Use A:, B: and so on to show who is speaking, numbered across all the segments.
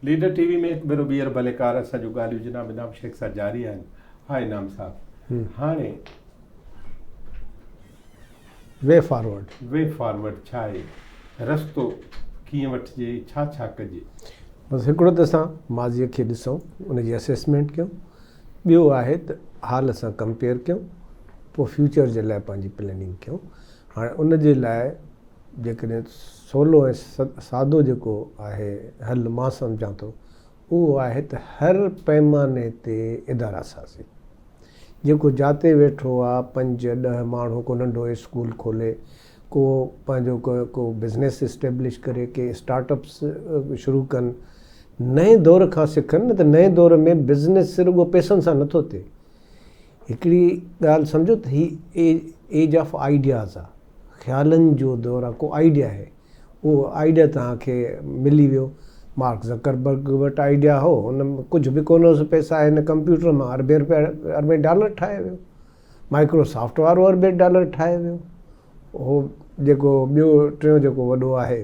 A: Leader ٽي V ۾ هڪ ڀيرو ٻيهر ڀليڪار اسان جون ڳالهيون جناب انعام شيخ سان جاري آهن ها انعام صاحب هاڻي
B: وي فارورڊ
A: وي فارورڊ ڇا آهي رستو ڪيئن وٺجي ڇا ڇا ڪجي.
B: بس هڪڙو ته اسان ماضي کي ڏسون ان جي اسيسمينٽ ڪيون ٻيو آهي ته حال سان ڪمپيئر ڪيون پوء فيوچر جي لاء پنهنجي پلاننگ ڪيون هاڻي ان جي لاء جيڪڏهن سولو ۽ سادو جيڪو آهي حل مان سمجهان ٿو اهو آهي ته هر پئماني تي ادارا سازي. جيڪو جاتي ويٺو آ پنج ڏهه ماڻهو ڪو ننڍو اسڪول کولي ڪو پنهنجو ڪو ڪو بزنس اسٽيبلش ڪري ڪي اسٽارٽ اپس شروع ڪن نئين دور کان سکن نه ته نئين دور ۾ بزنس رڳو پئسن سان نٿو ٿئي هڪڙي ڳالهه سمجهو ته هي ايج آف آئيڊياز آ خيالن جو دور آ ڪو آئيڊيا آهي اهو آئيڊيا توهان کي ملي ويو مارڪ زڪربرگ وٽ آئيڊيا هو ان ڪجهه به ڪونه هوس پئسا هن ڪمپيوٽر مان اربين روپيا اربين ڊالر ٺاهي ويو مائڪرو سافٽ وارو اربين ڊالر ٺاهي ويو هو جيڪو ٻيو ٽيون جيڪو وڏو آهي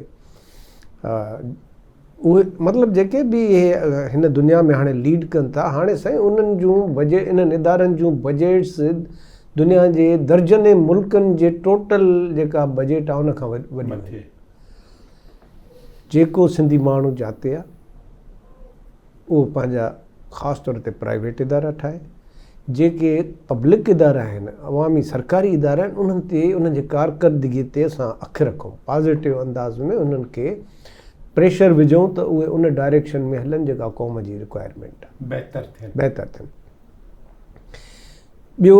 B: اهي مطلب جيڪي به اهي هن دنيا ۾ هاڻي ليڊ ڪن ٿا هاڻي سائين انهن جون بجيٽ انهن ادارن جون بجيٽس دنيا جي درجنين ملڪن جي ٽوٽل جيڪا بجيٽ آهي ان کان وڏي آهي جيڪو سنڌي ماڻهو جاتي آهي اهو پنهنجا خاص طور تي پرائيويٽ ادارا ٺاهي، جيڪي پبلڪ ادارا آهن، عوامي سرڪاري ادارا آهن، انهن تي انهن جي ڪارڪردگي تي اسان اک رکون، پازيٽو انداز ۾ انهن کي پريشر وجهون ته اهي ان ڊائريڪشن ۾ هلن جيڪا قوم جي رڪوائرمينٽ آهي.
A: بهتر ٿين.
B: بهتر ٿين. ٻيو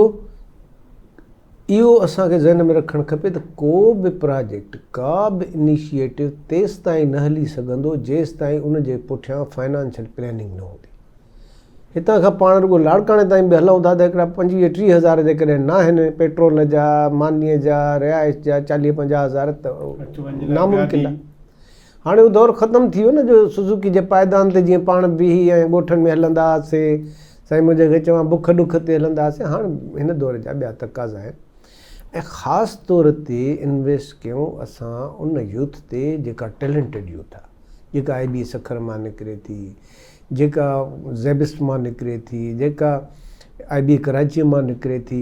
B: اهو اسان کي ذهن ۾ رکڻ کپي ته ڪو به پراجيڪٽ، ڪا به انيشيئيٽو تيستائين نه هلي سگهندو جيستائين ان جي پٺيان فنانشل پلاننگ نه هوندي. هتان کان پاڻ رڳو لاڙڪاڻي تائين به هلون ٿا ته هڪڙا 25 30 هزار جيڪڏهن ناهن پيٽرول جا، مانيء جا، رهائش جا 40 50 هزار ته ناممڪن آهي. هاڻي اهو دور ختم ٿي ويو نه جو سوزوڪي جي پائدان تي جيئن پاڻ بيهي ۽ ڳوٺن ۾ هلندا هئاسي، سائين منهنجي کي چوان بک ڏک تي هلندا هئاسي، هاڻ هن دور جا ٻيا تقاضا آهن ۽ خاص طور تي انويسٽ ڪيون اسان ان يوٿ تي جيڪا ٽيلنٽيڊ يوٿ آهي، جيڪا آء بي اي سکر مان نڪري ٿي، جيڪا زيبسٽ مان نڪري ٿي، جيڪا آء بي اي ڪراچيء مان نڪري ٿي،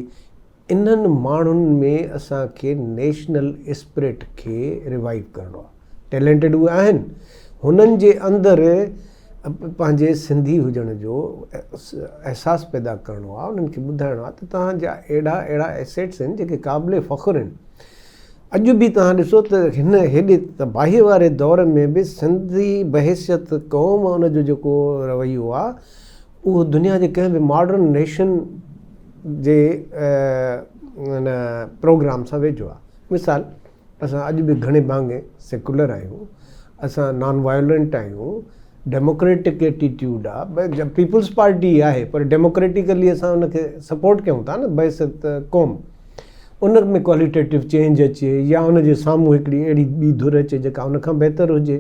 B: انهن ماڻهن ۾ اسان کي نيشنل اسپرٽ کي ريوائيو ڪرڻو آهي. ٽيلنٽيڊ اهي آهن. هنن جي اندر پنهنجي سنڌي هجڻ جو احساس پيدا ڪرڻو آهي. انهن کي ٻڌائڻو آهي ته توهان جا اهڙا اهڙا ايسيٽس آهن جيڪي قابل فخر آهن. اڄ به توهان ڏسو ته هن هيڏي تباهي واري دور ۾ به سنڌي بحيثيت قوم ان جو جيڪو رويو آهي اهو دنيا جي ڪنهن به ماڊرن نيشن جي ان پروگرام سان ويجهو آهي. مثال اسان اڄ به گهڻي ڀاڱي سيڪولر آهيون، اسان نان وائولنٽ آهيون، ڊيموڪريٽڪ ايٽيٽيوڊ آهي، پيپلز پارٽي آهي پر ڊيموڪريٽيڪلي اسان ان کي سپورٽ ڪيون ٿا نه بحيثيت قوم. ان ۾ ڪواليٽيٽو چينج اچي يا ان جي سامهون هڪڙي اهڙي ٻي ڌر اچي جيڪا ان کان بهتر هجي.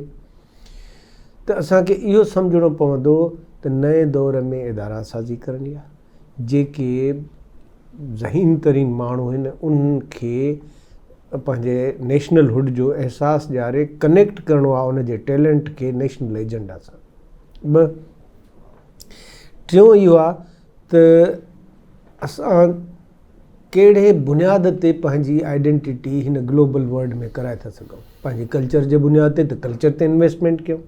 B: ته اسان کي اهو سمجهڻو پوندو ته نئين دور ۾ ادارا سازي ڪرڻي آهي، جيڪي ذهين ترين ماڻهو آهن انهن کي پنهنجي نيشنل هوڊ جو احساس ڏياري ڪنيڪٽ ڪرڻو آهي ان جي ٽيلنٽ کي نيشنل ايجنڊا سان. ٻه ٽيون اهو آهي ته اسان ڪهڙي بنياد تي پنهنجي آئيڊنٽيٽي هن گلوبل ورلڊ ۾ ڪرائي ٿا سگهون؟ پنهنجي ڪلچر جي بنياد تي ته ڪلچر تي انويسٽمينٽ ڪيون،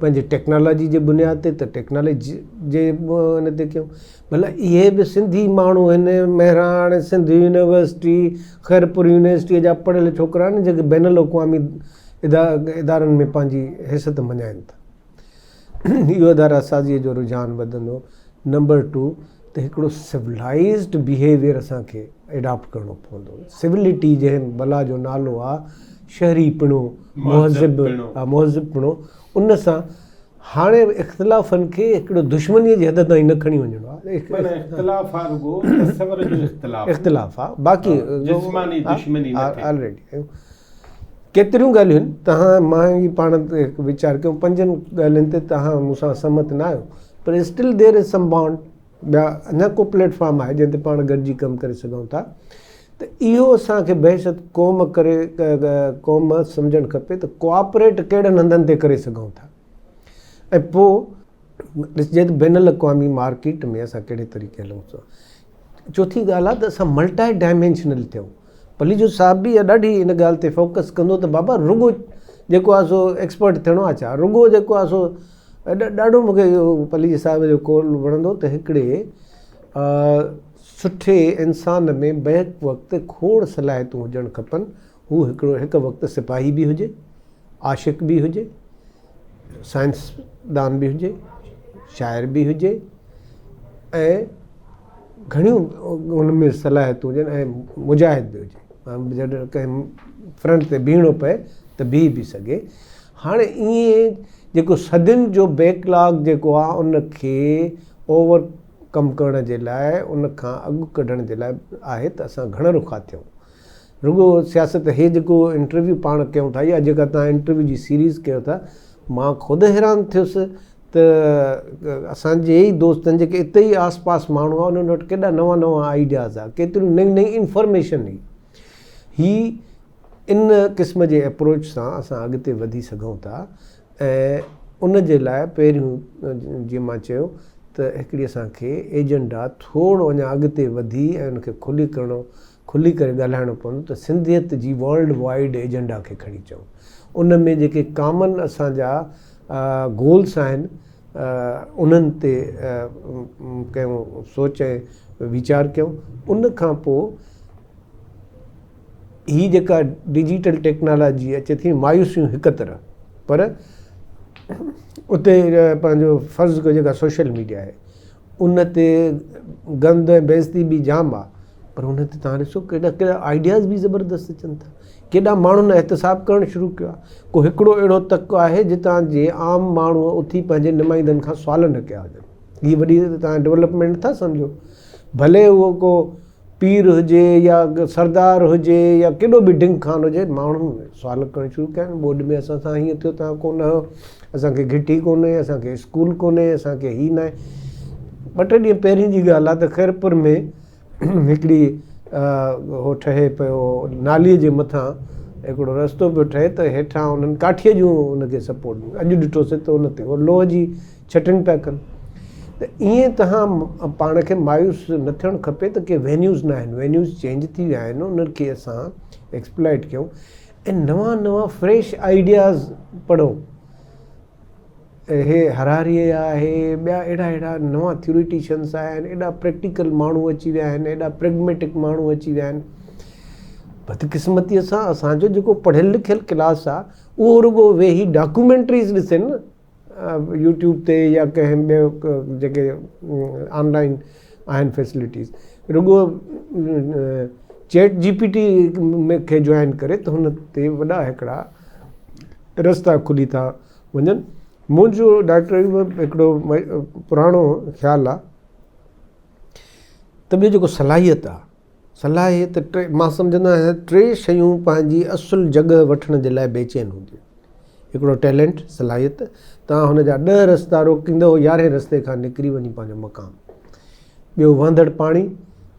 B: پنهنجي ٽيڪنالاجي جي بنياد تي ته ٽيڪنالاجي جي ان تي ڪيون. ڀلا اهي به سنڌي ماڻهو هن مهراڻ، سنڌ يونيورسٽي، خيرپور يونيورسٽيء جا پڙهيل ڇوڪرا آهن جيڪي بين الاقوامي ادارن ۾ پنهنجي حيثيت مڃائين ٿا. اهو ادارا سازيء جو رجحان وڌندو. نمبر ٽو ته هڪڙو سولائيزڊ بيهيويئر اسان کي اڊاپٽ ڪرڻو پوندو. سولٽي جنهن بلا جو نالو آ، شهري پڻو، مهذب مهذب پڻو، ان سان هاڻي اختلافن کي هڪڙو دشمنيء جي حد تائين نه کڻي وڃڻو آ.
A: معنيٰ اختلاف آ رڳو تصور جو اختلاف.
B: اختلاف آ باقي
A: جسماني دشمني نه ٿئي.
B: آلريڊي ڪيتريون ڳالهيون آهن، توهان مان ئي پاڻ هڪ ويچار ڪيو، پنجن ڳالهين تي توهان مون سان سهمت نه آهيو، پر still there is some bond, ٻيا اڃا ڪو پليٽ فارم آهي جنهن تي پاڻ گڏجي ڪم ڪري سگهون ٿا ته اهو اسان کي بحيثيت قوم ڪري قوم سمجهڻ کپي ته ڪوآپريٽ ڪهڙن هنڌن تي ڪري سگهون ٿا. ۽ پوء ڏسجي ته بين الاقوامي مارڪيٽ ۾ اسان ڪهڙي طريقي هلون ٿا. چوٿين ڳالهه آهي ته اسان ملٽائي ڊائمينشنل ٿيون. پليجو صاحب به اها ڏاڍي ان ڳالهه تي فوڪس ڪندو ته بابا رڳو جيڪو آهي سو ايڪسپرٽ ٿيڻو آهي ڇا؟ رڳو جيڪو آهي سو ڏاڍو مون کي اهو پليجي صاحب جو قول وڻندو ته هڪڙي سٺي انسان ۾ بيڪ وقت کوڙ صلاحيتون هجڻ کپن. هو هڪڙو هڪ وقت سپاهي به هجي، عاشق به هجي، سائنسدان به هجي، شاعر به هجي ۽ گهڻيون ان ۾ صلاحيتون هجن ۽ مجاهد به هجي جڏهن ڪنهن فرنٽ تي بيهڻو پئي ته بيهي به سگهي. هاڻي ائين جيڪو صدين جو بيڪ لاگ جيڪو آهي ان کي اوور ڪم ڪرڻ جي لاء ان کان اڳ ڪڍڻ جي لاء آهي ته اسان گهڻ رخا ٿيون. رڳو سياست هي جيڪو انٽرويو پاڻ ڪيون ٿا يا جيڪا توهان انٽرويو جي سيريز ڪيو ٿا مان خود حيران ٿيس ته اسان جي ئي دوستن جيڪي اتي ئي آس پاس ماڻهو آ انهن وٽ ڪيڏا نوان نوان آئيڊياز آ ڪيتريون نئين نئين انفارميشن هئي هي ان قسم جي اپروچ سان اسان اڳتي وڌي سگهون ٿا ۽ ان جي لاء پهريون جيئن مان چيو ته هڪڙي اسان کي ايجنڊا ٿورو اڃا اڳتي وڌي ۽ ان کي کلي ڪرڻو کلي ڪري ڳالهائڻو پوندو ته سنڌيت جي ورلڊ وائيڊ ايجنڊا کي کڻي اچون ان ۾ جيڪي ڪامن اسان جا گولس آهن انهن تي ڪيون سوچ ۽ ويچار ڪيون ان کان پوء هي جيڪا ڊجيٽل ٽيڪنالاجي اچي ٿي مايوسيون هڪ طرف پر اتي پنهنجو فرض ڪيو جيڪا سوشل ميڊيا آهي ان تي گند ۽ بيعزتي به جام آ پر ان تي توهان ڏسو ڪيڏا ڪيڏا آئيڊياز به زبردست اچن ٿا ڪيڏا ماڻهن احتساب ڪرڻ شروع ڪيو آ ڪو هڪڙو اهڙو تڪ آهي جتان جي عام ماڻهو اٿي پنهنجي نمائندن کان سوال نه ڪيا هجن هي وڏي توهان ڊولپمينٽ ٿا سمجهو ڀلي اهو ڪو پير هجي يا سردار هجي يا ڪيڏو به ڊنگ خان هجي ماڻهن سوال ڪرڻ شروع ڪيا آهن ٻوڏ ۾ اسان سان هيئن ٿيو توهان ڪونه هيو اسان کي گهٽي ڪونهي اسان کي اسڪول ڪونهي اسان کي هي ناهي ٻه ٽي ڏينهن پهرين جي ڳالهه آهي ته خيرپور ۾ هڪڙي هو ٺهي پيو نالي جي مٿان هڪڙو رستو پيو ٺهي ته هيٺان انهن ڪاٺيء جون ان کي سپورٽ اڄ ڏٺوسي ته ان تي لوهه جي ڇٽن پيا ڪن ته ائين توهان پاڻ کي مايوس نه ٿيڻ کپي ته ڪي وينيوز نه آهن وينيوز چينج ٿي ويا آهن انهن کي اسان ايڪسپلائٽ ڪيون ۽ نوان نوان فريش آئيڊياز پڙهو هي هراري آهي ٻيا اهڙا اهڙا نوان ٿيوريٽيشنس آيا آهن ايڏا پريڪٽيڪل ماڻهو اچي ويا آهن ايڏا پريگميٽڪ ماڻهو اچي ويا آهن بدقسمتي سان اسانجو جيڪو پڙهيل لکيل ڪلاس آهي اهو رڳو ويهي ڊاڪيومينٽريز ڏسي نه يوٽيوب تي يا ڪنهن ٻئي جيڪي آن لائن آهن فيسلٽيز رڳو چيٽ جي پي ٽي کي جوائن ڪري ته هن تي وڏا هڪڙا رستا کلي ٿا وڃن منهنجو ڊاڪٽر ايوب هڪڙو پراڻو خيال آهي ته ٻيو جيڪو صلاحيت آهي صلاحيت ٽي مان سمجهندو آهيان ٽي شيون پنهنجي اصل جڳهه وٺڻ جي لاء بيچين هونديون آهن. هڪڙو ٽيلنٽ، صلاحيت، توهان هن جا ڏهه رستا روڪيندؤ يارهين رستي کان نڪري وڃي پنهنجو مقام. ٻيو وهندڙ پاڻي،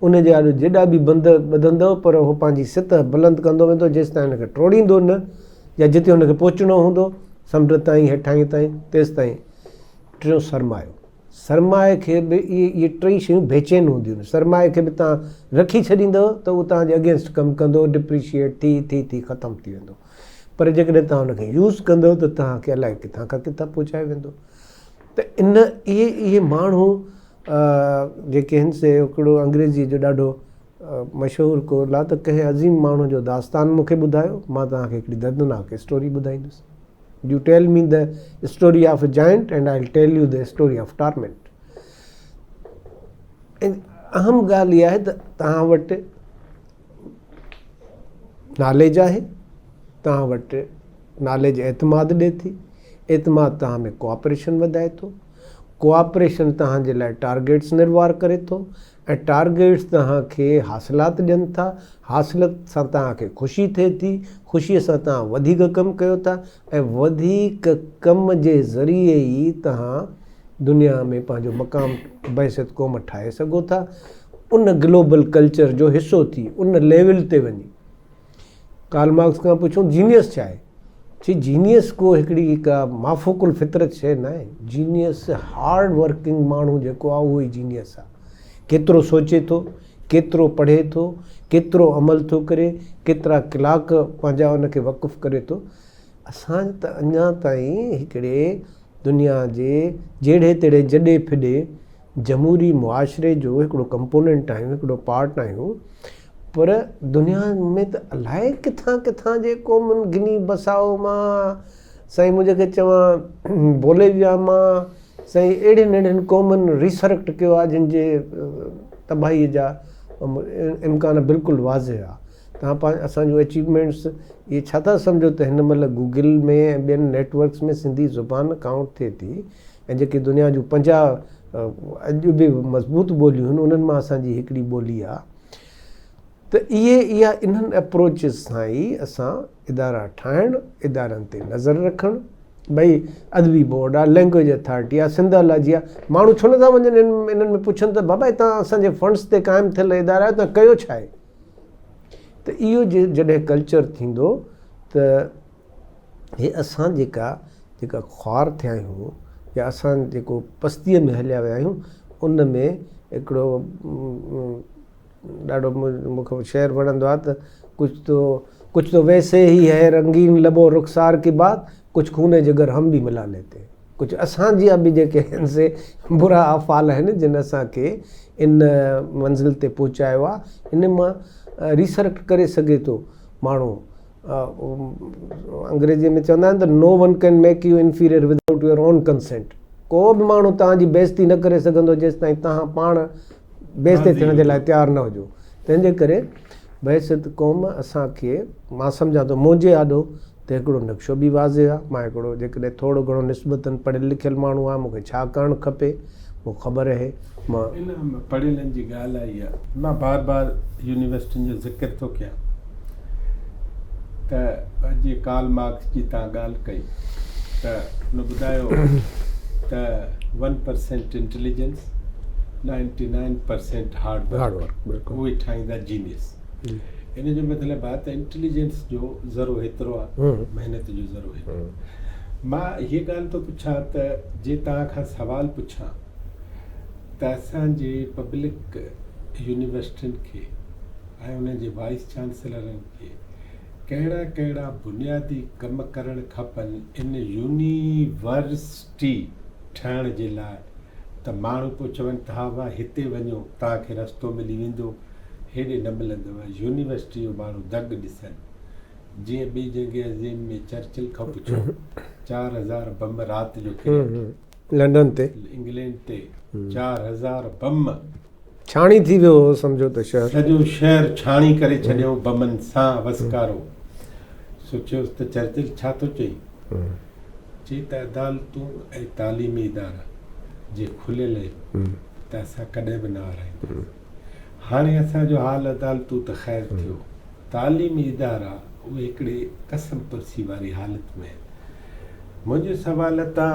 B: ان جي آڏو جيڏا به بند ٻڌندؤ پر هو پنهنجي سطح بلند ڪندو ويندو جيستائين هن کي ٽوڙيندو نه يا جتي هن کي پهچڻو هوندو سمنڊ تائين هيٺاهين تائين تيستائين. ٽيون سرمايو. سرمائي کي به اهي اهي ٽئي شيون بيچين هونديون آهن. سرمائي کي به توهان رکي ڇڏيندؤ ته اهو توهان جي اگينسٽ ڪم ڪندو، ڊپريشيئيٽ ٿي ٿي ٿي ختم ٿي ويندو. پر جيڪڏهن توهان ان کي يوز ڪندؤ ته توهان کي الائي ڪٿان کان ڪٿان پهچائي ويندو. ته ان اهي اهي ماڻهو جيڪي آهن سي هڪڙو انگريزيء جو ڏاڍو مشهور قول آهي ته ڪنهن عظيم ماڻهو جو داستان مون کي ٻڌايو، مان توهان کي هڪڙي دردناڪ اسٽوري ٻڌائيندس. You tell me the story of a giant and I'll tell you the story of torment. ۽ اهم ڳالهه اها آهي ته توهان وٽ ناليج آهي توهان وٽ ناليج اعتماد ڏي ٿي اعتماد توهان ۾ ڪوآپريشن وڌائي ٿو ڪوآپريشن توهان جي لاء ٽارگيٽس نروار ڪري ٿو ۽ ٽارگيٽس توهان کي حاصلات ڏين ٿا، حاصلت سان توهان کي خوشي ٿئي ٿي، خوشيء سان توهان وڌيڪ ڪم ڪيو ٿا ۽ وڌيڪ ڪم جي ذريعي ئي توهان دنيا ۾ پنهنجو مقام بحيثيت قوم ٺاهي سگهو ٿا، ان گلوبل ڪلچر جو حصو ٿي ان ليول تي وڃي. ڪارل مارڪس کان پڇون جينيس ڇا آهي؟ چي جينيئس ڪو هڪڙي ڪا مافوق الفطرت شيء ناهي، جينيئس هارڊ ورڪنگ ماڻهو جيڪو آهي اهو ئي جينيئس آهي. ڪيترو سوچي ٿو، ڪيترو پڙهي ٿو، ڪيترو عمل ٿو ڪري، ڪيترا ڪلاڪ پنهنجا ان کي وقف ڪري ٿو. اسان ته اڃا تائين هڪڙي دنيا جي جهڙي تهڙي جڏي ڦڏي جمهوري معاشري جو هڪڙو ڪمپوننٽ آهيون، هڪڙو پارٽ آهيون، پر دنيا ۾ ته الائي ڪٿان ڪٿان جي قومن گني بسائو مان سائين مون جيڪي چوان بوليويا مان سائين اهڙين اهڙين قومن ريسرڪٽ ڪيو آهي جن جي تباهي جا امڪان بلڪل واضح آهي. توهان پنهنجي اسان جون اچيومينٽس اهي ڇا ٿا سمجهو ته هن مهل گوگل ۾ ۽ ٻين نيٽ ورڪس ۾ سنڌي زبان ڪائونٽ ٿئي ٿي ۽ جيڪي دنيا جون 50 اڄ به مضبوط ٻوليون آهن انهن مان اسان جي هڪڙي ٻولي آهي ته اهي اها انهن اپروچز سان ئي اسان ادارا ٺاهڻ ادارن تي نظر رکڻ ڀئي ادبي بورڊ آهي لينگويج اٿارٽي آهي سنڌالاجي آهي ماڻهو ڇو نٿا وڃن انهن ۾ پڇن ته بابا هي توهان اسان جي فنڊس تي قائم ٿيل ادارا آهيو توهان ڪيو ڇا آهي ته اهو جڏهن ڪلچر ٿيندو ته هي اسان جيڪا جيڪا خوار ٿيا آهيون يا اسان جيڪو پستيء ۾ هليا ويا آهيون ان ۾ هڪڙو ڏاڍو مون کي شعر وڻندو آهي ته ڪجهه تو ڪجهه تو ويسي هي هي رنگين لبو رخسار ڪي بات ڪجهه خون جگر هم به ملا ليتي هين ڪجهه اسان جا به جيڪي آهن سي برا افعال آهن جن اسان کي ان منزل تي پهچايو آهي ان مان ريسرڪٽ ڪري سگهي ٿو ماڻهو انگريزيء ۾ چوندا آهن ته no one can make you inferior without your own consent ڪو به ماڻهو توهان جي بيعزتي نه ڪري سگهندو جيستائين توهان پاڻ بيعزتي ٿيڻ جي لاء تيار نه هجو. تنهن جي ڪري بحيثيت قوم اسان کي مان سمجهان ٿو منهنجي آڏو ته هڪڙو نقشو به واضح آهي مان هڪڙو جيڪڏهن ٿورو گهڻو نسبتاً پڙهيل لکيل ماڻهو آهيان مون کي ڇا ڪرڻ کپي مون کي خبر اهي مان
A: ان پڙهيلن جي ڳالهه آئي آهي مان بار بار يونيورسٽين جو ذڪر ٿو ڪيان ته اڄ جي ڪارل مارڪس جي تان ڳالهه ڪئي ته هن ٻڌايو ته one percent intelligence ninety nine percent hard work اهي ٺاهيندا جينيس ان جو مطلب آهي ته انٽيليجنس جو ذرو هيترو آهي محنت جو ذرو هيترو مان هيء ڳالهه ٿو پڇان ته جي توهان کان سوال پڇان ته اسان جي پبلڪ يونيورسٽين کي ۽ انهن جي وائيس چانسلرن کي ڪهڙا ڪهڙا بنيادي ڪم ڪرڻ کپن ان يونيورسٽي ٺهڻ جي لاء ته ماڻهو پوء چون ته ها ڀاء هتي وڃو توهان کي رستو ملي ويندو هيڏي نه ملندو يونيورسٽي جو ماڻهو دڳ ڏسن جيئن ٻي جنگ عظيم ۾ چرچل کان پڇو 4000 بم رات جو ڪريا.
B: لنڊن تي.
A: انگلينڊ تي 4000 بم.
B: ڇاڻي ٿي ويو هو سمجهو ته شهر.
A: سڄو شهر ڇاڻي ڪري ڇڏيو بمن سان وسڪارو. سو چيس ته چرچل ڇا ٿو چئين؟ چي ته عدالتون ۽ تعليمي ادارا جي کليل آهن ته اسان ڪڏهن به نه هارائينداسين. هاڻي اسان جو حال عدالتون ته خير ٿيو، تعليمي ادارا اهي هڪڙي قسم پرسي واري حالت ۾ آهن. منهنجو سوال تان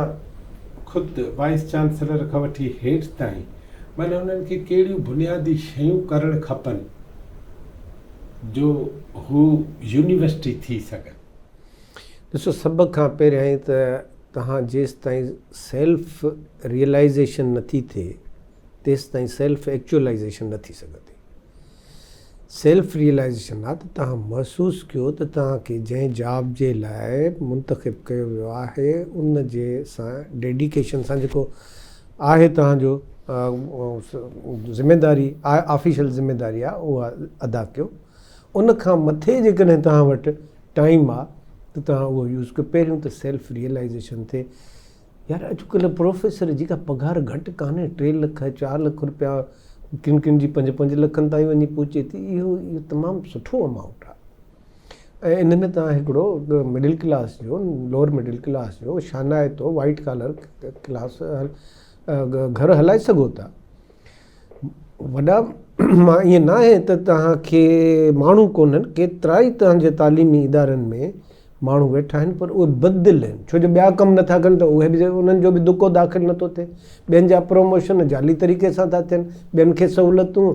A: خود وائيس چانسلر کان وٺي هيٺ تائين معنيٰ انهن کي ڪهڙيون بنيادي شيون ڪرڻ کپن جو هو يونيورسٽي ٿي سگهن؟
B: ڏسو سڀ کان پهريائين ته توهان جيستائين سيلف ريئلائيزيشن نٿي ٿئي تيستائين سيلف ايڪچوئلائيزيشن نه ٿي سگهندي. سيلف ريئلائيزيشن آ ته توهان محسوس ڪيو ته توهان کي جنهن جاب جي لاء منتخب ڪيو ويو آهي ان جي سان ڊيڊيڪيشن سان جيڪو آهي توهان جو ذميداري آفيشل ذميداري آ اها ادا ڪيو ان کان مٿي جيڪڏهن توهان وٽ ٽائيم آ ته توهان اهو يوز ڪيو پهريون ته سيلف ريئلائيزيشن ٿئي يار اڄڪلهه پروفيسر جي ڪا پگهار گهٽ ڪانهي 3 لک 4 لک روپيا ڪن ڪن جي 5 5 لکن تائين وڃي پهچي ٿي اهو اهو تمام سٺو امائونٽ آهي ۽ ان ۾ توهان هڪڙو مڊل ڪلاس جو لوئر مڊل ڪلاس جو شانائتو وائيٽ ڪالر ڪلاس گهر هلائي سگهو ٿا وڏا مان ائين ناهي ته توهان کي ماڻهو ڪونهن ڪيترائي توهان جي تعليمي ادارن ۾ ماڻهو ويٺا آهن پر اهي بددل آهن ڇو جو ٻيا ڪم نٿا ڪن ته اهي به انهن جو به دڪو داخل نٿو ٿئي ٻين جا پروموشن جعلي طريقي سان ٿا ٿين ٻين کي سهولتون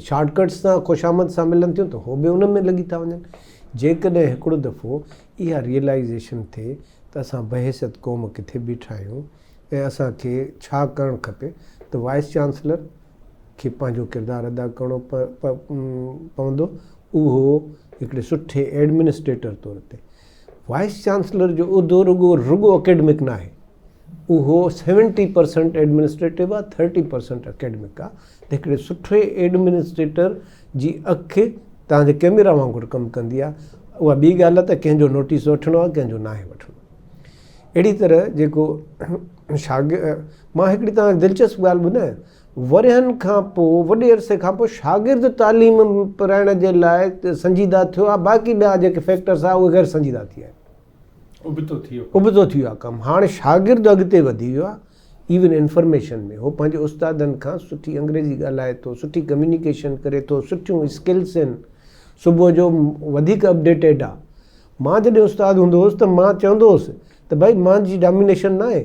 B: شارٽ ڪٽس سان خوشامد سان ملن ٿيون ته هو به ان ۾ لڳي ٿا وڃن. جيڪڏهن هڪڙو دفعو اها ريئلائيزيشن ٿئي ته اسان بحيثيت قوم ڪٿي بيٺا آهيون ۽ اسان کي ڇا ڪرڻ کپي ته وائيس چانسلر کي پنهنجو ڪردار ادا ڪرڻو پوندو اهو هڪڙي سٺي ايڊمنسٽريٽر طور تي وائيس چانسلر جو عهدو رڳو رڳو اڪيڊمڪ ناهي اهو سيونٽي پرسنٽ ايڊمنسٽريٽو آهي ٿرٽي پرسنٽ اڪيڊمڪ آهي ته هڪڙي سٺي ايڊمنسٽريٽر جي اک توهان جي ڪيميرا وانگر ڪم ڪندي آهي اها ٻي ڳالهه آهي ته ڪنهن جو نوٽيس وٺڻو آهي ڪنهن جو ناهي وٺڻو اهڙي طرح جيڪو شاگرد مان هڪڙي توهان کي دلچسپ ڳالهه ٻڌايان ورهين کان پوء وڏي عرصي کان پوء شاگرد تعليم پرائڻ جي لاء سنجيده ٿيو آهي باقي ٻيا جيڪي فيڪٽرس آهي اهي غير سنجيده ٿي ويا آهن
A: ابتو ٿي ويو
B: ابتو ٿي ويو آهي ڪم هاڻي شاگرد اڳتي وڌي ويو آهي ايون انفارميشن ۾ هو پنهنجي استادن کان سٺي انگريزي ڳالهائي ٿو سٺي ڪميونيڪيشن ڪري ٿو سٺيون اسڪلس آهن صبح جو وڌيڪ اپڊيٽيڊ آهي مان جڏهن استاد هوندو هوس ته مان چوندو هوس ته ڀائي مانجي ڊامينيشن ناهي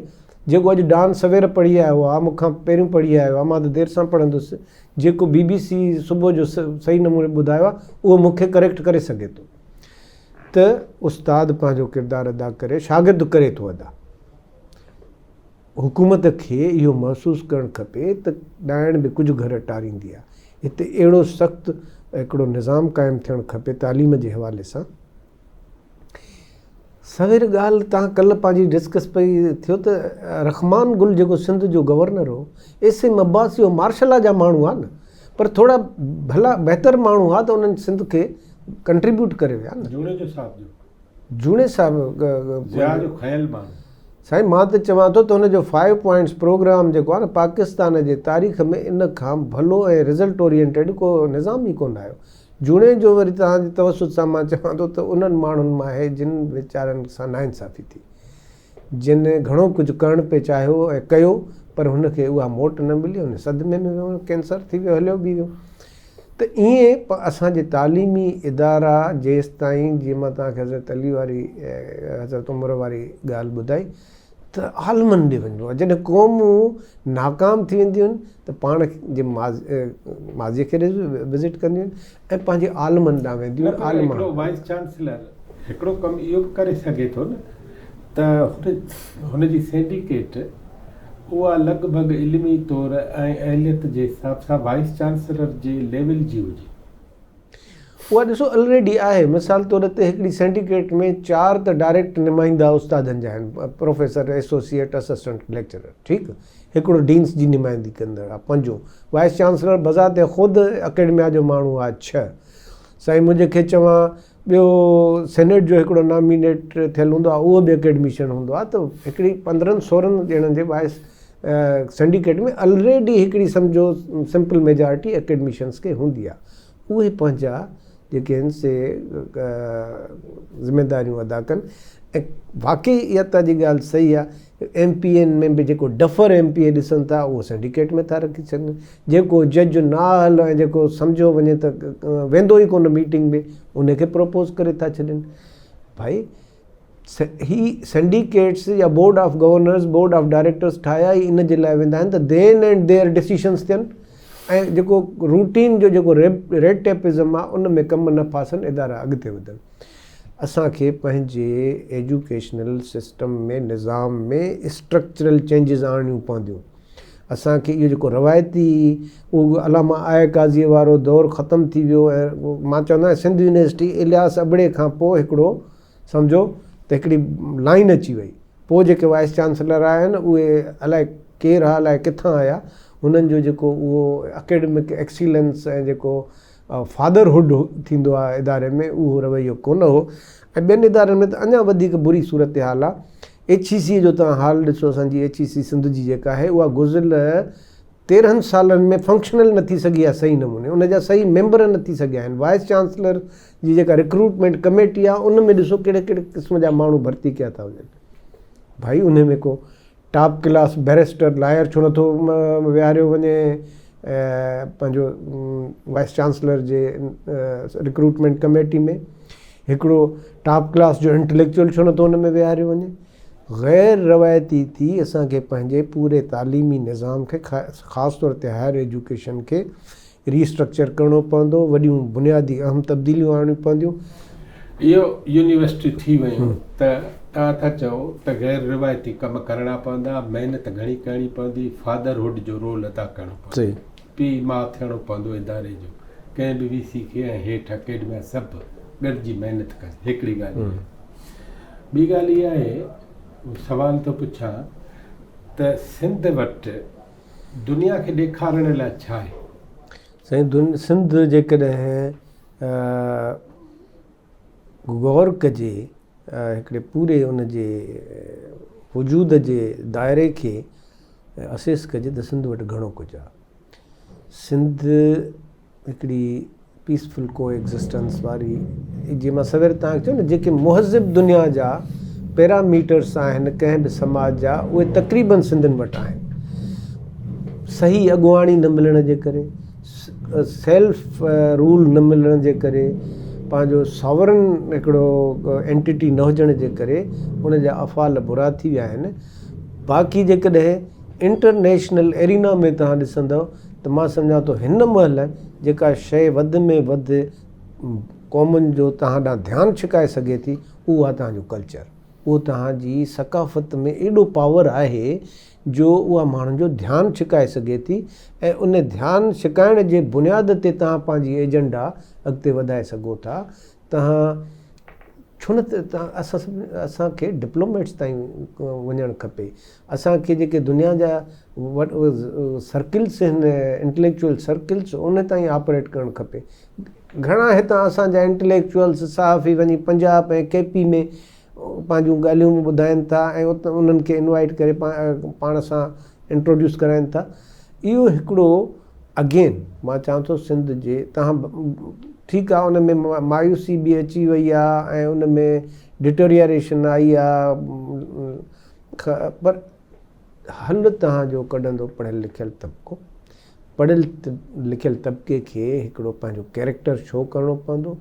B: جيڪو اڄ ڊان سوير پڙهي آيو آهي مون کان پهريون پڙهي آيو آهي مان ته دير سان پڙهندس جيڪو بي بي سي صبح جو صحيح نموني ٻڌايو آهي اهو مون کي ڪريڪٽ ڪري سگهي ٿو ته استاد پنهنجو ڪردار ادا ڪري، شاگرد ڪري ٿو ادا. حڪومت کي اهو محسوس ڪرڻ کپي ته ڏائڻ به ڪجهه گهر ٽاريندي آهي. هتي اهڙو سخت هڪڙو نظام قائم ٿيڻ کپي تعليم جي حوالي سان. سوير ڳالهه تان ڪلهه پنهنجي ڊسڪس پئي ٿيو ته رحمان گل جيڪو سنڌ جو گورنر هو، ايس ايم عباسي هو مارشل لا جا ماڻهو هئا نه پر ٿورا ڀلا بهتر ماڻهو هئا ته انهن سنڌ کي ڪنٽريبيوٽ ڪري ويا نه.
A: جوڻيجو صاحب جو.
B: جوڻي صاحب.
A: ضياء جو کنيل ماڻهو.
B: سائين مان ته چوان ٿو ته هن جو فائيو پوائنٽس پروگرام جيڪو آهي نه پاڪستان جي تاريخ ۾ ان کان ڀلو ۽ رزلٽ اورينٽيڊ ڪو نظام ئي ڪونه آيو. جوڻيجو وري توهان جي توسط سان مان چوان ٿو ته انهن ماڻهن مان آهي جن ويچارن سان ناانصافي ٿي. جن گهڻو ڪجهه ڪرڻ پئي چاهيو ۽ ڪيو پر هن کي اها موٽ نه ملي، هن صدمي ۾ ويو، ڪينسر ٿي ويو، هليو به ويو. ته ائين اسان جي تعليمي ادارا جيستائين جيئن مان توهان کي حضرت علي واري حضرت عمر واري ڳالهه ٻڌائي ته عالمن ڏي وڃبو آهي جڏهن قومون ناڪام ٿي وينديون آهن ته پاڻ جي ماضي کي وزٽ ڪنديون آهن ۽ پنهنجي عالمن ڏانهن وينديون آهن
A: عالم هڪڙو وائيس چانسلر هڪڙو ڪم اهو به ڪري سگهي ٿو نه ته هن جي سينڊيڪيٽ اها لڳ ڀڳ علمي طور ۽ اهليت جي حساب سان وائيس چانسلر جي ليول جي هجي.
B: اها ڏسو الريڊي آهي. مثال طور تي هڪڙي سينڊيڪيٽ ۾ چار ته ڊائريڪٽ نمائندا استادن جا آهن، پروفيسر، ايسوسيئيٽ، اسسٽنٽ ليڪچرر، ٺيڪ، هڪڙو ڊينس جي نمائندگي ڪندڙ آهي، پنجون وائيس چانسلر بذات خود اڪيڊميا جو ماڻهو آهي، ڇهه سائين منهنجي کي چوان ٻيو سينيٽ جو هڪڙو نامينيٽ ٿيل هوندو آهي اهو به اڪيڊميشن هوندو آهي ته هڪڙي پندرهن سورهن ڄڻن جي وائيس سنڊيڪيٽ ۾ الريڊي هڪڙي سمجهو سمپل ميجارٽي اڪيڊميشنس کي هوندي آهي اهي پنهنجا جيڪي آهن سي ذميداريون ادا ڪن ۽ واقعي اها توهان جي ڳالهه صحيح آهي ايم پي اين ۾ به جيڪو ڊفر ايم پي اي ڏسن ٿا اهو سنڊيڪيٽ ۾ ٿا رکي ڇڏن جيڪو جج نااهل ۽ جيڪو سمجهيو وڃي ته ويندو ئي ڪونه ميٽنگ ۾ ان کي پروپوز ڪري ٿا ڇڏين ڀائي هي سنڊيڪيٽس يا board of governors board of directors ٺاهيا ئي ان جي لاء ويندا آهن ته دين اينڊ their decisions ٿين ۽ جيڪو روٽين جو جيڪو ريڊ ٽيپزم آهي ان ۾ ڪم نه ڦاسن ادارا اڳتي وڌن اسان کي پنهنجي ايجوڪيشنل سسٽم ۾ نظام ۾ اسٽرڪچرل چينجز آڻڻيون پونديون اسان کي اهو جيڪو روايتي اهو علامه آء قاضيء وارو دور ختم ٿي ويو ۽ مان چوندو آهيان سنڌ يونيورسٽي الياس ابڙي کان پوء هڪڙو سمجهو ته هڪڙي لائين اچي وئي پوء جيڪي وائيس چانسلر آيا آهن اهي الائي ڪير ها الائي ڪٿان آيا هنن جو جيڪو اهو اڪيڊمڪ ايڪسيلنس ۽ جيڪو فادر هوڊ ٿيندو آهي اداري ۾ اهو رويو ڪونه هو ۽ ٻين ادارن ۾ ته اڃا وڌيڪ بري صورتحال آهي ايڇ اي سي جو توهان حال ڏسو اسان جي ايڇ اي سي سنڌ جي جيڪا آهي اها گذريل 13 سالن ۾ فنڪشنل نه ٿي سگهي آهي صحيح نموني ان جا صحيح ميمبر نه ٿي سگهيا آهن وائيس چانسلر جي جيڪا رڪروٽمينٽ ڪميٽي آهي ان ۾ ڏسو ڪهڙي ڪهڙي قسم جا ماڻهو ڀرتي ڪيا ٿا وڃن ڀائي ان ۾ ڪو ٽاپ ڪلاس بئريسٽر لائر ڇو نٿو ويهاريو وڃي پنهنجو وائيس چانسلر جي رڪروٽمينٽ ڪميٽي ۾ هڪڙو ٽاپ ڪلاس جو انٽليڪچوئل ڇو نٿو ان ۾ ويهاريو وڃي غير روايتي ٿي اسان کي پنهنجي پوري تعليمي نظام کي خاص طور تي هائر ايجوڪيشن کي ري اسٽرڪچر ڪرڻو پوندو وڏيون بنيادي اهم تبديليون آڻڻيون پونديون.
A: اهو يونيورسٽي ٿي ويون ته توهان ٿا چئو ته غير روايتي ڪم ڪرڻا پوندا، محنت گهڻي ڪرڻي پوندي، فادر هوڊ جو رول ادا ڪرڻو پوندو، پيء ماء ٿيڻو پوندو اداري جو، ڪنهن به وي سي کي ۽ هيٺ اڪيڊميا سڀ گڏجي محنت ڪن، هڪڙي ڳالهه اها. ٻي ڳالهه اها آهي، سوال ٿو پڇان ته سنڌ وٽ دنيا کي ڏيکارڻ لاء ڇا آهي؟
B: سائين سنڌ جيڪڏهن غور ڪجي هڪڙي پوري ان جي وجود جي دائري کي اسيس ڪجي ته سنڌ وٽ گهڻو ڪجهه آهي. سنڌ هڪڙي پيسفل ڪو ايگزسٽنس واري جيئن مان سوير توهان کي چيو نه جيڪي مهذب دنيا جا پيراميٽرس آهن ڪنهن به سماج جا اهي تقريبن سنڌين وٽ آهن. صحيح اڳواڻي نه ملڻ جي ڪري سيلف رول نه ملڻ جي ڪري پنهنجو ساورن هڪڙو اينٽيٽي نه هجڻ جي ڪري ان جا افعال برا ٿي ويا آهن باقي جيڪڏهن انٽرنيشنل ايرينا ۾ توهان ڏسندؤ ته مان سمجهان ٿو هن مهل جيڪا شيء وڌ ۾ وڌ قومن جو توهان ڏانهن ڌيان ڇڪائي سگهي ٿي اهو آهي توهان جو ڪلچر اهو توهان جي ثقافت ۾ ايڏو پاور آهي جو اها ماڻهن جو ڌيان ڇڪائي سگهي ٿي ۽ ان ڌيان ڇڪائڻ جي بنياد تي توهان پنهنجي ايجنڊا اڳتي وڌائي سگهو ٿا. توهان ڇو نه توهان اسان سڀ اسان کي ڊپلوميٽس تائين وڃڻ کپي. اسان کي جيڪي دنيا جا سرڪلس آهن انٽليڪچوئل سرڪلس ان تائين آپريٽ ڪرڻ کپي. گهڻا هتان اسان جا انٽليڪچوئلس صحافي وڃي پنجاب ۽ ڪي پي ۾ پنهنجون ڳالهيون ٻڌائين ٿا ۽ انهن کي انوائيٽ ڪري پاڻ سان انٽروڊيوس ڪرائين ٿا اهو هڪڙو اگين مان چوان ٿو سنڌ جي تهان ٺيڪ آ ان ۾ مايوسي به اچي وئي آ ۽ ان ۾ ڊٽورياريشن آئي آ پر حل تهان جو ڪڍندو پڙهيل لکيل طبقو پڙهيل لکيل طبقي کي هڪڙو پنهنجو ڪيريڪٽر شو ڪرڻو پوندو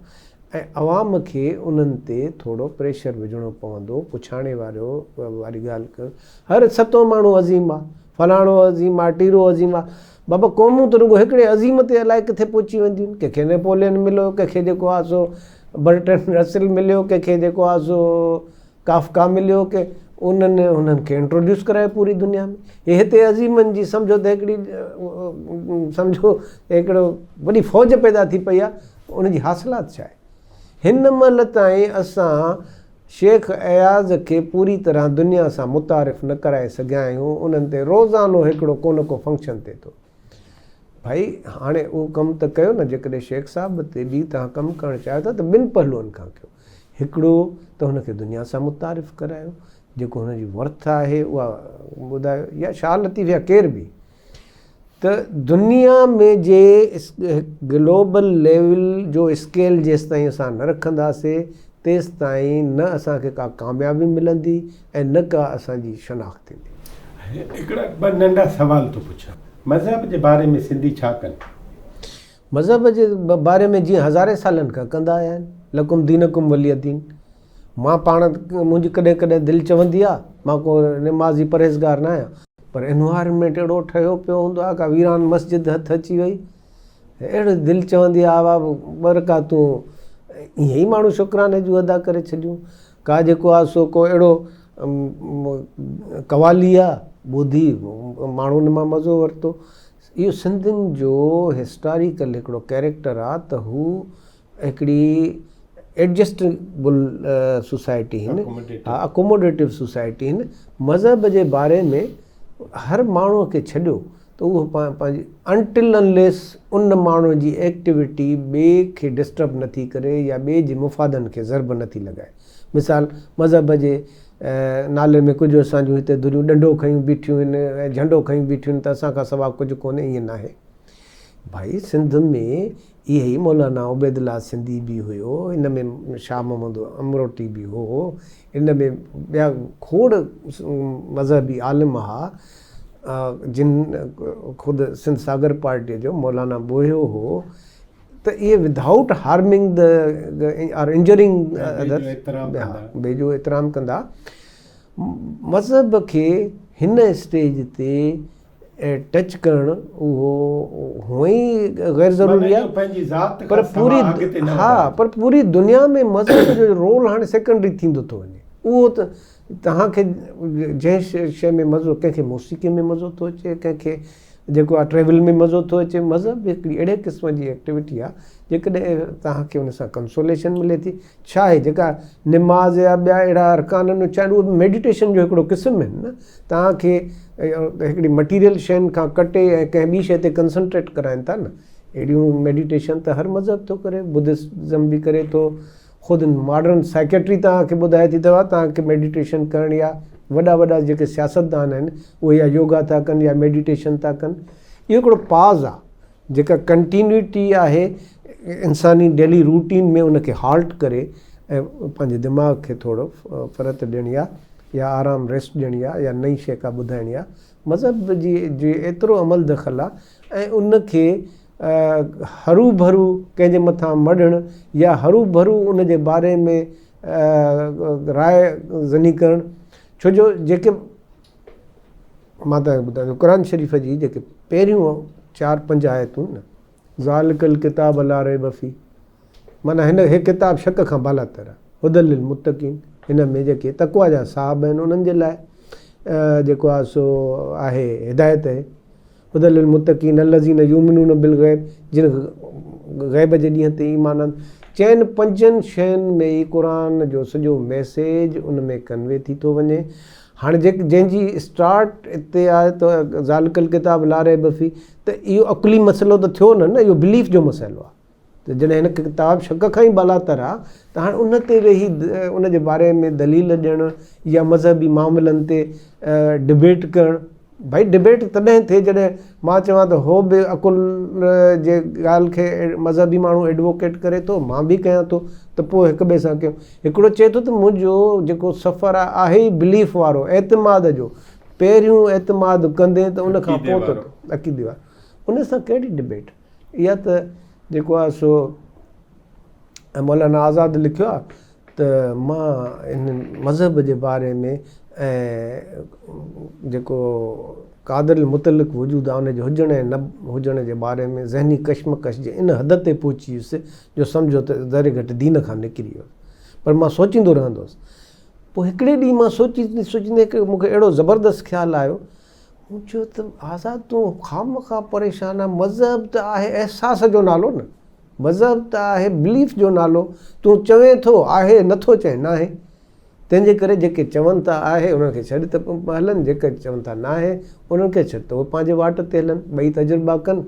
B: ۽ عوام کي انهن تي ٿورو پريشر وجهڻو پوندو پڇاڻي وارو واري ڳالهه ڪر هر ستون ماڻهو عظيم آ فلاڻو عظيم آ ٽيرو عظيم آ بابا قومون ته رڳو هڪڙي عظيم تي الائي ڪٿي پهچي وينديون آهن ڪنهن کي نيپولين مليو ڪنهن کي جيڪو آ سو برٽن رسل مليو ڪنهن کي جيڪو آ سو ڪافڪا مليو ڪي انهن انهن کي انٽروڊيوس ڪرايو پوري دنيا ۾ هي هتي عظيمن جي سمجهو ته هڪڙي سمجهو هڪڙو وڏي فوج پيدا ٿي پئي آهي ان جي حاصلات ڇا آهي هن مهل تائين اسان شيخ اياز کي پوري طرح دنيا سان متعارف نه ڪرائي سگهيا آهيون انهن تي روزانو هڪڙو ڪو نه ڪو فنڪشن ٿئي ٿو ڀائي هاڻي اهو ڪم ته ڪيو نه جيڪڏهن شيخ صاحب تي به توهان ڪم ڪرڻ چاهيو ٿا ته ٻن پهلوئن کان ڪيو هڪڙو ته هن کي دنيا سان متعارف ڪرايو جيڪو هن جي ورٿ آهي اها ٻڌايو يا شاهه لطيف يا ڪير به ته دنيا ۾ جي گلوبل ليول جو اسڪيل جيستائين اسان نه رکنداسي تيستائين نه اسان کي ڪا ڪاميابي ملندي ۽ نه ڪا اسان جي شناخت ٿيندي.
A: هڪڙا ٻه ننڍا سوال ٿو پڇان. مذهب جي باري ۾ سنڌي ڇا ڪن؟
B: مذهب جي باري ۾ جيئن هزارين سالن کان ڪندا آيا آهن، لڪم دينڪم ولي دين. مان پاڻ منهنجي ڪڏهن ڪڏهن دل چوندي آ، مان ڪو نمازي پرهيزگار نه آهيان، پر انوائرمينٽ اهڙو ٺهيو پيو هوندو آ، ڪا ويران مسجد هٿ اچي وئي، اهڙي دل چوندي آ بابا ٻه رڪعتون ائين ئي ماڻهو شڪراني جون ادا ڪري ڇڏيون. ڪا جيڪو آ سو ڪو اهڙو قوالي آ ٻڌي ماڻهو ان مان مزو ورتو. اهو سنڌين جو هسٽاريڪل هڪڙو ڪيريڪٽر آ ته هو هڪڙي ايڊجسٽبل سوسائٽي هن ها اڪوموڊيٽو سوسائٽي هن مذهب جي باري ۾ هر ماڻهو کي ڇڏيو ته اهو پنهنجي انٽل انليس ان ماڻهو جي ايڪٽيوٽي ٻئي کي ڊسٽرب نه ٿي ڪري يا ٻئي جي مفادن کي ضرب نه ٿي لڳائي. مثال مذهب جي نالي ۾ ڪجهه اسان جون هتي ڌريون ڏنڊو کنيون بيٺيون آهن ۽ جهنڊو کنيون بيٺيون آهن ته اسان کان سوا ڪجهه ڪونهي ائين ناهي. ڀائي سنڌ ۾ اهي ئي مولانا عبيدالله سنڌي به هيو، ان ۾ شاهه محمد امروٽي به هو، ان ۾ ٻيا کوڙ مذهبي عالم ها جن خود سنڌ ساگر پارٽيء جو مولانا ٻوهيو هو ته اهي without harming the or injuring others ٻئي جو احترام ڪندا مذهب کي هن اسٽيج تي ٽچ ڪرڻ اهو هونئن ئي غير ضروري آهي
A: پنهنجي ذات
B: پر پوري ها پر پوري دنيا ۾ مذهب جو رول هاڻي سيڪنڊري ٿيندو ٿو وڃي اهو ته توهان کي جنهن شيء ۾ مزو ڪنهن کي موسيقي ۾ مزو ٿو اچي ڪنهن کي جيڪو آهي ٽريول ۾ مزو ٿو اچي مذهب به هڪڙي اهڙي قسم جي ايڪٽيوٽي آهي جيڪڏهن توهان کي ان سان ڪنسوليشن ملي ٿي ڇا آهي جيڪا نماز يا ٻيا اهڙا ارڪان آهن ڇا اهي به ميڊيٽيشن جو هڪڙو قسم آهن نه توهان کي هڪڙي مٽيريل شين کان ڪٽي ۽ ڪنهن ٻي شيء تي ڪنسنٽريٽ ڪرائن ٿا نه اهڙيون ميڊيٽيشن ته هر مذهب ٿو ڪري بدھزم به ڪري ٿو خود ماڊرن سائڪيٽري توهان کي ٻڌائي ٿي ته توهان کي ميڊيٽيشن ڪرڻي آهي وڏا وڏا جيڪي سياستدان آهن اهي يا يوگا ٿا ڪن يا ميڊيٽيشن ٿا ڪن اهو هڪڙو پاز آهي جيڪا ڪنٽينيوٽي آهي انساني ڊيلي روٽين ۾ ان کي هالٽ ڪري ۽ پنهنجي دماغ کي ٿورو فرحت ڏيڻي آ يا آرام ريسٽ ڏيڻي آ يا نئين شيء ڪا ٻڌائڻي آ مذهب جي جي ايترو عمل دخل آ ۽ ان کي هرو ڀرو ڪنهن جي مٿان مڙهڻ يا هرو ڀرو ان جي باري ۾ راء زني ڪرڻ ڇو جو جيڪي مان توهان کي ٻڌايان ٿو قرآن شريف جي جيڪي پهريون چار پنج آيتون نه ذالڪ الڪتاب لا ريب فيه معنيٰ هن هي ڪتاب شڪ کان بالاتر آهي هدي للمتقين هن ۾ جيڪي تقويٰ جا صاحب آهن انهن جي لاء جيڪو آهي سو آهي هدايت آهي هدي للمتقين الذين يؤمنون بالغيب جن غيب جي ڏينهن تي ايمان آندو. چئن پنجن شين ۾ ئي قرآن جو سڄو ميسيج ان ۾ ڪنوي ٿي ٿو وڃي. هاڻي جيڪ جنهن جي اسٽارٽ اتي آهي ته ذالڪ الڪتاب لا ريب فيه ته اهو عقلي مسئلو ته ٿيو نه نه اهو بليف جو مسئلو آهي. ته جڏهن هن ڪتاب شڪ کان ئي بالاتر آ ته هاڻ ان تي ويهي ان جي باري ۾ دليل ڏيڻ يا مذهبي معاملن تي ڊبيٽ ڪرڻ ڀائي ڊبيٽ تڏهن ٿئي جڏهن مان چوان ته هو به عقل جي ڳالهه کي مذهبي ماڻهو ايڊووڪيٽ ڪري ٿو مان به ڪيان ٿو ته پوء هڪ ٻئي سان ڪيون هڪڙو چئي ٿو ته منهنجو جيڪو سفر آ آهي ئي بليف وارو اعتماد جو پهريون اعتماد ڪندين ته ان کان پوء ته عقيدي وارو ان سان ڪهڙي ڊبيٽ اها ته جيڪو آهي سو مولانا آزاد لکيو آهي ته مان ان مذهب جي باري ۾ ۽ جيڪو قادر المطلق وجود آهي ان جي هجڻ ۽ نه هجڻ جي باري ۾ ذهني ڪشمڪش جي ان حد تي پهچي ويس جو سمجهو ته ذري گهٽ دين کان نڪري ويس پر مان سوچيندو رهندو هوس پوء هڪڙي ڏينهن مان سوچيندي سوچيندي مون کي اهڙو زبردست خيال آيو مون چيو ته آزاد تون خوامخواه پريشان آهين، مذهب ته آهي احساس جو نالو نه، مذهب ته آهي بليف جو نالو، تون چوين ٿو آهي نٿو چئين ناهي، تنهن جي ڪري جيڪي چون ٿا آهي انهن کي ڇڏ ته هلن، جيڪي چون ٿا ناهي انهن کي ڇڏ ته اهي پنهنجي واٽ تي هلن، ٻئي تجربا ڪن،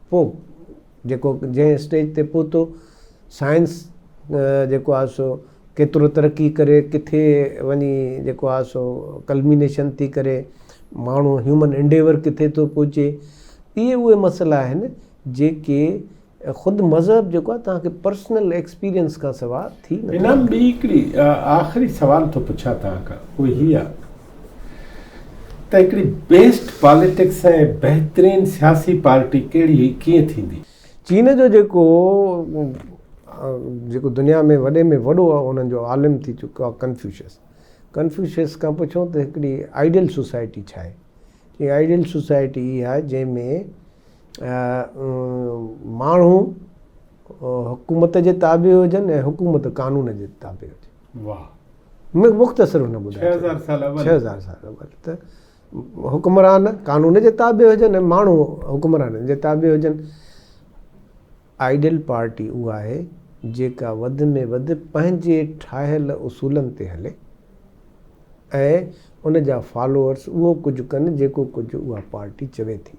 B: پوء جيڪو جنهن اسٽيج تي پهتو سائنس جيڪو آهي سو ڪيترو ترقي ڪري ڪٿي وڃي جيڪو آهي سو ڪلمينيشن ٿي ڪري ماڻهو هيومن انڊيور ڪٿي ٿو پهچي اهي اهي مسئلا آهن جيڪي خود مذهب جيڪو آهي توهان کي پرسنل ايڪسپيرينس کان سوا ٿي نه
A: انعام ٻي هڪڙي آخري سوال ٿو پڇان توهان کان اهو هي آهي ته هڪڙي بيسٽ پاليٽڪس ۽ بهترين سياسي پارٽي ڪهڙي هئي ڪيئن ٿيندي؟
B: چين جو جيڪو جيڪو دنيا ۾ وڏي ۾ وڏو انهن جو عالم ٿي چڪو آهي ڪنفيوشس ڪنفيوشس کان پڇو ته هڪڙي آئيڊيل سوسائٽي ڇا آهي؟ چيائين آئيڊيل سوسائٽي اها آهي جنهن ۾ ماڻهو حڪومت جي تابع هجن ۽ حڪومت قانون جي تابع هجي.
A: واهه.
B: مختصر هن ٻڌايو.
A: 6000 سال اول.
B: 6000 سال اول ته حڪمران قانون جي تابع هجن ۽ ماڻهو حڪمرانن جي تابع هجن. آئيڊيل پارٽي اها آهي جيڪا وڌ ۾ وڌ پنهنجي ٺاهيل اصولن تي هلي ۽ ان جا فالوورس اهو ڪجهه ڪن جيڪو ڪجهه اها پارٽي چوي ٿي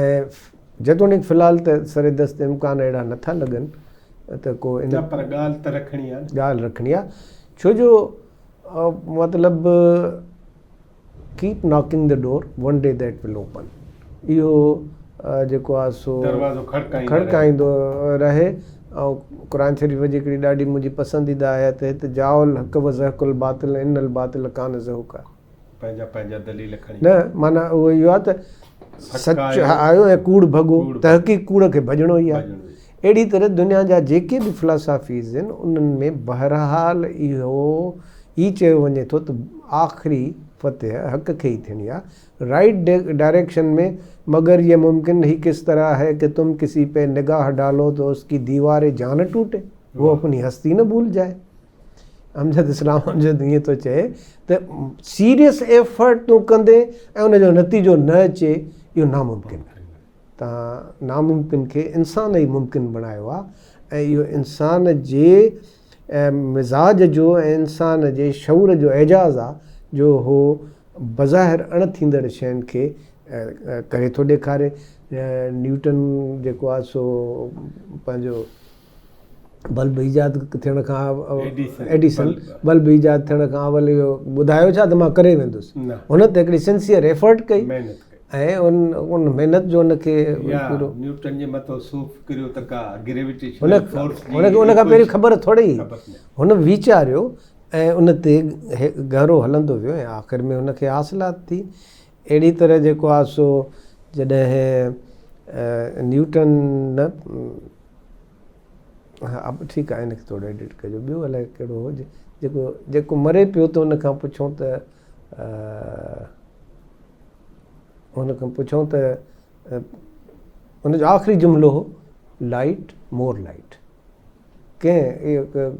B: ۽ جيتوڻيڪ في الحال ته سر دست امڪان اهڙا نٿا لڳن ته ڪو ان
A: نه پر ڳالهه ته رکڻي آهي نه.
B: ڳالهه رکڻي آهي ڇو جو مطلب keep knocking the door one day that will open اهو جيڪو آهي سو
A: دروازو
B: کڙڪائيندو رهي ۽ قرآن شريف جي هڪڙي ڏاڍي منهنجي پسنديده آيت آهي ته جاء الحق و زهق الباطل ان الباطل ڪان زهوقا
A: پنهنجا پنهنجا دليل کڻي
B: نه معنيٰ اهو اهو آهي ته سچ آيو ۽ ڪوڙ ڀڳو تحقيق ڪوڙ کي ڀڄڻو ئي آهي اهڙي طرح دنيا جا جيڪي به فلاسافيز آهن انهن ۾ بهرحال اهو هي چيو وڃي ٿو ته آخري فتح حق کي ئي ٿيڻي آ، رائيٽ ڊائريڪشن ۾، مگر يه ممڪن هي ڪس طرح هي ڪه تم ڪسي پي نگاهه ڊالو تو اس ڪي ديوار جان ٽوٽي، وو اپني هستي نه ڀول جائي. امجد اسلام امجد ائين ٿو چئي ته سيريس ايفرٽ تون ڪندين ۽ ان جو نتيجو نه اچي اهو ناممڪن آهي. تان ناممڪن کي انسان ئي ممڪن بڻايو آهي ۽ اهو انسان جي مزاج جو ۽ انسان جي شعور جو اعجاز آهي جو هو بظاهر اڻ ٿيندڙ شين کي ڪري ٿو ڏيکاري. نيوٽن جيڪو آهي سو پنهنجو بلب ايجاد ٿيڻ کان ايڊيسن بلب ايجاد ٿيڻ کان اول اهو ٻڌايو ڇا ته مان ڪري ويندس هن ته هڪڙي سنسيئر ايفرٽ ڪئي ۽ ان ان محنت جو ان کي
A: پورو نيوٽن جي مٿو صوف ڪريو ته ڪا گريويٽيشنل فورس
B: هن کي ان کان پهرين خبر ٿوري هن ويچاريو ۽ ان تي گهرو هلندو ويو ۽ آخر ۾ هن کي حاصلات ٿي اهڙي طرح جيڪو آهي سو جڏهن نيوٽن نه ها ٺيڪ آهي ان کي ٿورو ايڊٽ ڪجو ٻيو الائي ڪهڙو هو جيڪو جيڪو مري پيو ته ان کان پڇون ته ان کان پڇون ته ان جو آخري جملو هو لائٽ مور لائٽ ڪنهن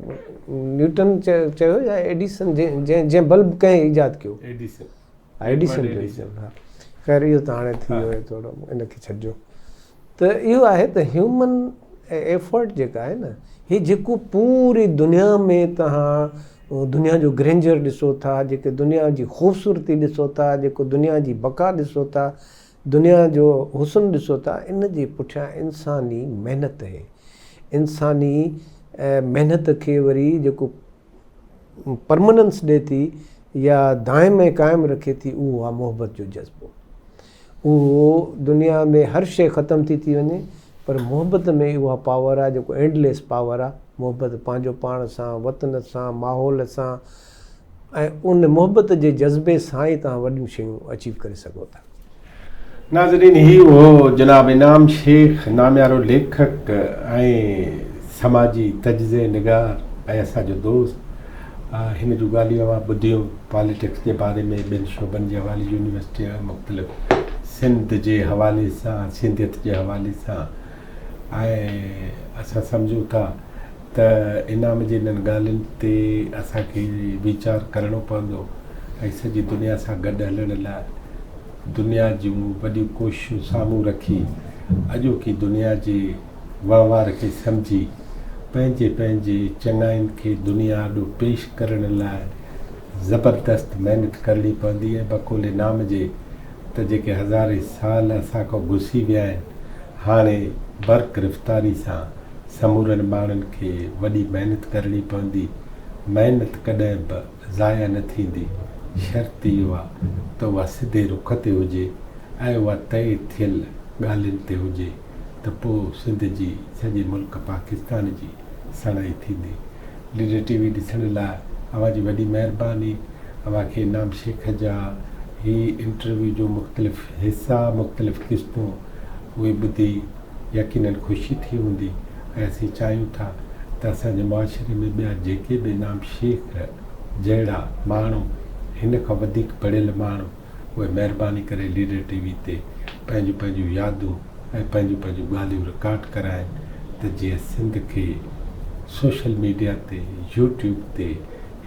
B: نيوٽن چيو يا ايڊيسن جنهن جنهن بلب ڪنهن ايجاد ڪيو
A: ايڊيسن
B: ايڊيسن جو ها خير اهو ته هاڻي ٿي ويو ٿورو ان کي ڇڏجو ته اهو آهي ته هيومن ايفرٽ جيڪا آهي نه هي جيڪو پوري دنيا ۾ توهان دنيا جو گرينجر ڏسو ٿا جيڪي دنيا جي خوبصورتي ڏسو ٿا جيڪو دنيا جي بقا ڏسو ٿا دنيا جو حسن ڏسو ٿا ان جي پٺيان انساني محنت آهي انساني محنت کي وري جيڪو پرمننس ڏي ٿي يا دائم ۽ قائم رکي ٿي اهو آهي محبت جو جذبو اهو دنيا ۾ هر شيء ختم ٿي ٿي وڃي پر محبت ۾ اها پاور آهي جيڪو اينڊليس پاور آهي محبت پنهنجو پاڻ سان وطن سان ماحول سان ۽ ان محبت جي جذبي سان ئي توهان وڏيون شيون اچيو ڪري سگهو ٿا.
A: ناظرين هي هو جناب انعام شيخ ناميارو ليکڪ ۽ سماجي تجزئي نگار ۽ اسان جو دوست هن جون ڳالهيون اوهان ٻڌيون پاليٽڪس جي باري ۾ ٻين شعبن جي حوالي يونيورسٽي مختلف سنڌ جي حوالي سان سنڌيت جي حوالي سان ۽ اسان سمجهون ٿا ته انعام جي انهن ڳالهين تي اسان کي ويچار ڪرڻو پوندو ۽ سڄي دنيا سان گڏ هلڻ لاء دنيا جون وڏيون ڪوششون سامهون رکي اڄوڪي دنيا جي وهنوار کي سمجهي پنهنجي پنهنجي چڱاين کي دنيا آڏو پيش ڪرڻ لاء زبردست محنت ڪرڻي پوندي ۽ بقول انعام جي ته جيڪي هزارين سال اسان کان گسي ويا آهن هاڻي برق رفتاري سان سمورن ماڻهن کي وڏي محنت ڪرڻي پوندي. محنت ڪڏهن به ضايع نه ٿيندي. شرط اهو آ ته اها سڌي رخ تي هجي ۽ اها طئي ٿيل ڳالهين تي هجي ته پوء سنڌ جي سڄي ملڪ پاڪستان جي سڻائي ٿيندي. ليڊر ٽي وي ڏسڻ لاء اوهان جي وڏي مهرباني. اوهان کي انعام شيخ جا هي انٽرويو جو مختلف حصا مختلف قسطون اهي ٻڌي يقينن خوشي ٿي هوندي ۽ اسين چاهيون ٿا ته اسان جي معاشري ۾ ٻيا جيڪي به انعام شيخ جهڙا ماڻهو هن کان وڌيڪ پڙهيل ماڻهو اهي مهرباني ڪري ليڊر ٽي وي تي پنهنجون پنهنجون يادون ۽ پنهنجون پنهنجون ڳالهيون رڪارڊ ڪرائين ته جيئن سنڌ کي سوشل ميڊيا تي يوٽيوب تي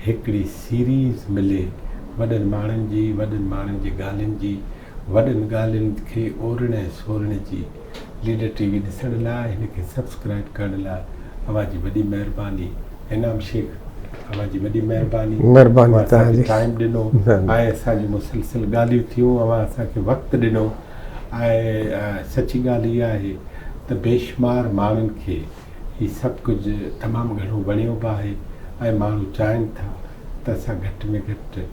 A: هڪڙي سيريز ملي وڏن ماڻهن جي وڏن ماڻهن جي ڳالهين جي وڏن ڳالهين کي اورڻ ۽ سورڻ جي ليڊر ٽي وي ڏسڻ لاء هن کي سبسڪرائب ڪرڻ لاء اوهان جي وڏي مهرباني انعام شيخ اوهان جي وڏي مهرباني
B: مهرباني اوهان اسان کي
A: ٽائيم ڏنو ۽ اسان جون مسلسل ڳالهيون ٿيون اوهان اسان کي وقت ڏنو ۽ سچي ڳالهه اها آهي ته بيشمار ماڻهن کي هي سڀ ڪجهه تمام گهڻو وڻيو به آهي ۽ ماڻهو چاهين ٿا ته اسان گهٽ ۾ گهٽ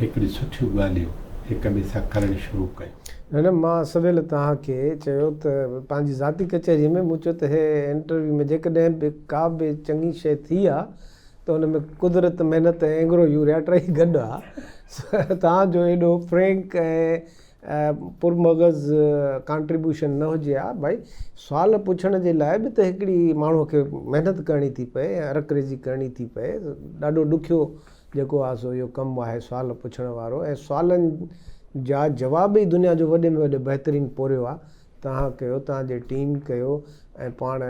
A: هڪڙيون سٺيون ڳالهيون هڪ ٻئي سان ڪرڻ شروع ڪيون.
B: نه نه مان سويل توهان کي چيو ته پنهنجي ذاتي ڪچهري ۾ مون چيو ته هي انٽرويو ۾ جيڪڏهن به ڪا به چڱي شيء ٿي آ ته ان ۾ قدرت محنت ۽ اينگرو يوريا ٽئي گڏ آ توهان جو ايڏو فرينڪ ۽ پرمغز ڪانٽريبيوشن نه هجي ها ڀائي سوال پڇڻ جي لاء به ته هڪڙي ماڻهو کي محنت ڪرڻي ٿي پئي ۽ عرق ريزي ڪرڻي ٿي پئي ڏاڍو ڏکيو جيڪو آ سو اهو ڪم آهي سوال پڇڻ وارو ۽ سوالن جا جواب ئي دنيا جو وڏي ۾ وڏي بهترين پورهيو آ توهان ڪيو توهان جي ٽيم ڪيو ۽ پاڻ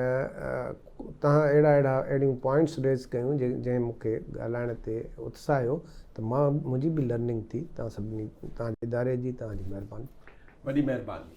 B: توهان اهڙا اهڙا اهڙيون پوائنٽس ريز ڪيون جنهن مون کي ڳالهائڻ تي اتساهيو ته مان منهنجي به لرننگ ٿي توهان سڀني توهان جي اداري جي توهان جي مهرباني.
A: وڏي مهرباني.